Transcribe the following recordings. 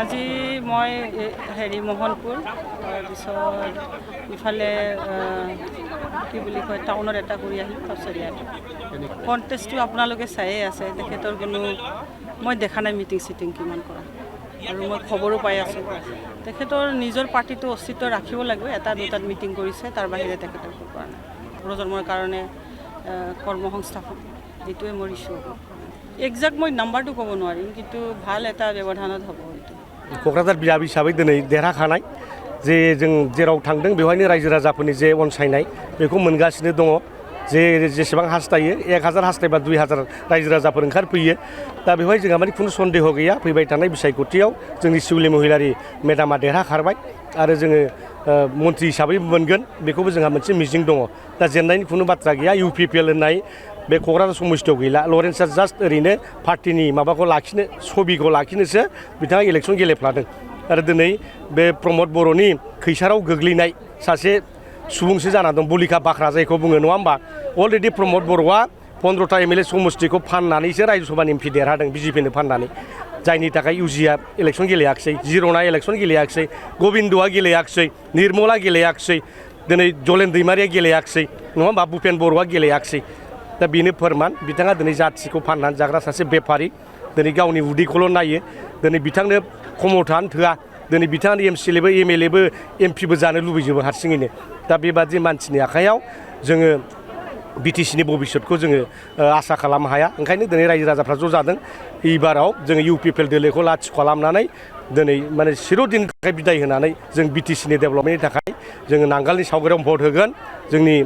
আজি মই হেৰি মোহনপুৰ তাৰপিছত ইফালে কি বুলি কয় টাউনত এটা কৰি আহিলোঁ তাৰপিছত ইয়াত কণ্টেষ্টটো আপোনালোকে চায়ে আছে তেখেতৰ কোনো মই দেখা নাই মিটিং চিটিং কিমান কৰা আৰু মই খবৰো পাই আছোঁ তেখেতৰ নিজৰ পাৰ্টিটো অস্তিত্ব ৰাখিব লাগিব এটা দুটাত মিটিং কৰিছে তাৰ বাহিৰে তেখেতৰ কৰা নাই প্ৰজন্মৰ কাৰণে কৰ্মসংস্থাপন এইটোৱে মোৰ ইচ্ছু একজাক্ট মই নাম্বাৰটো ক'ব নোৱাৰিম কিন্তু ভাল এটা ব্যৱধানত হ'ব এইটো क'क्राझार बियाब हिसाबै दिनै देरहाखानाय जे जों जेराव थांदों बेवहायनो रायजो राजाफोरनि जे अनसायनाय बेखौ मोनगासिनो दङ जे जेसेबां हास्थायो 1000 हास्थायबा 2000 रायजो राजाफोर ओंखारफैयो दा बेवहाय जोंहा माने खुनु सन्देह गैया फैबाय थानाय बिसायख'थियाव जोंनि शिवली महिलारि मेडामा देरहाखारबाय आरो जोङो मन्त्रि हिसाबै मोनगोन बेखौबो जोंहा मोनसे मिजिं दङ दा जेननायनि खुनु बाथ्रा गैया इउपिपिएल होननाय बे क'क्राझार समस्थियाव गैला लरेन्सआ जास्ट ओरैनो पार्टिनि माबाखौ लाखिनो छबिखौ लाखिनोसो बिथाङा इलेक्सन गेलेफ्लादों आरो दिनै बे प्रमद बर'नि खैसाराव गोग्लैनाय सासे सुबुंसो जाना दं बुलिका बाख्रा जायखौ बुङो नङा होमबा अलरेडि प्रमद बर'आ 15टा एमएलए समस्थिखौ फाननानैसो रायजोसभानि एमपि देरहादों बिजेपिनो फाननानै जायनि थाखाय इउजिआ इलेक्सन गेलेयाखिसै जिर'ना इलेक्सन गेलेयाखिसै गबिन्दआ गेलेयाखिसै निर्मला गेलेयाखिसै दिनै जलेन दैमारिया गेलेयाखिसै नङा होमबा भुपेन बर'आ गेलेयाखिसै दा बेनो फोरमान बिथाङा दिनै जाथिखौ फाननानै जाग्रा सासे बेफारि दिनै गावनि उदैखौल' नायो दिनै बिथांनो खमथानो थोआ दिनै बिथाङा एमसिएलएबो एमएलएबो एमपिबो जानो लुबैजोबो हारसिङैनो दा बेबादि मानसिनि आखायाव जोङो बिटिसिनि भबिष्यतखौ जोङो आसा खालामनो हाया ओंखायनो दिनै रायजो राजाफ्रा ज' जादों एबाराव जोङो इउपिपिएल दोलोखौ लाथिख' खालामनानै दिनै माने चिर'दिननि थाखाय बिदाय होनानै जों बिटिसिनि डेभेलपमेन्टनि थाखाय जोङो नांगालनि सावगारियाव भट होगोन जोंनि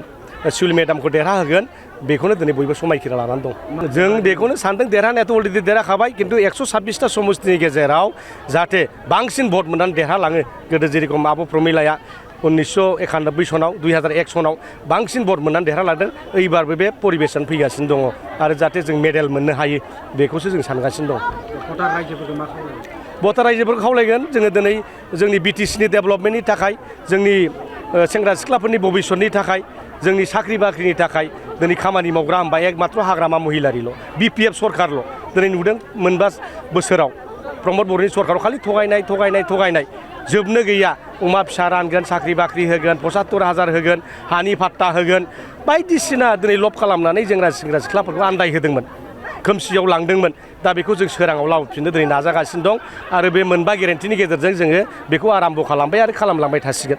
शिवली मेडामखौ देरहाहोगोन बेखौनो दिनै बयबो समायखिरा लानानै दं जों बेखौनो सानदों देरहानायाथ' अलरेडि देरहाखाबाय खिन्थु 126टा समस्थिनि गेजेराव जाहाथे बांसिन भट मोननानै देरहालाङो गोदो जेरेखम आब' प्रमिलाया 1991 सनाव 2001 सनाव बांसिन भट मोननानै देरहालांदों एबारबो बे परिबेसन फैगासिनो दङ आरो जाहाथे जों मेडेल मोननो हायो बेखौसो जों सानगासिनो दं भटार रायजोफोरखौ खावलायगोन जोङो दिनै जोंनि बिटिसिनि डेभेलपमेन्टनि थाखाय जोंनि सेंग्रा सिख्लाफोरनि भबिष्यतनि थाखाय जोंनि साख्रि बाख्रिनि थाखाय दिनै खामानि मावग्रा होनबा एकमात्र हाग्रामा महिलारिल' बिपिएफ सरकारल' दिनै नुदों मोनबा बोसोराव प्रमद बर'नि सरकाराव खालि थगायनाय जोबनो गैया अमा फिसा रानगोन साख्रि बाख्रि होगोन 75,000 होगोन हानि फाट्टा होगोन बायदिसिना दिनै लब खालामनानै जोंना सेंग्रा सिख्लाफोरखौ आन्दायहोदोंमोन खोमसियाव लांदोंमोन दा बेखौ जों सोराङाव लाबोफिननो दिनै नाजागासिनो दं आरो बे मोनबा गेरेन्टिनि गेजेरजों जोङो बेखौ आराम्भ' खालामबाय आरो खालामलांबाय थासिगोन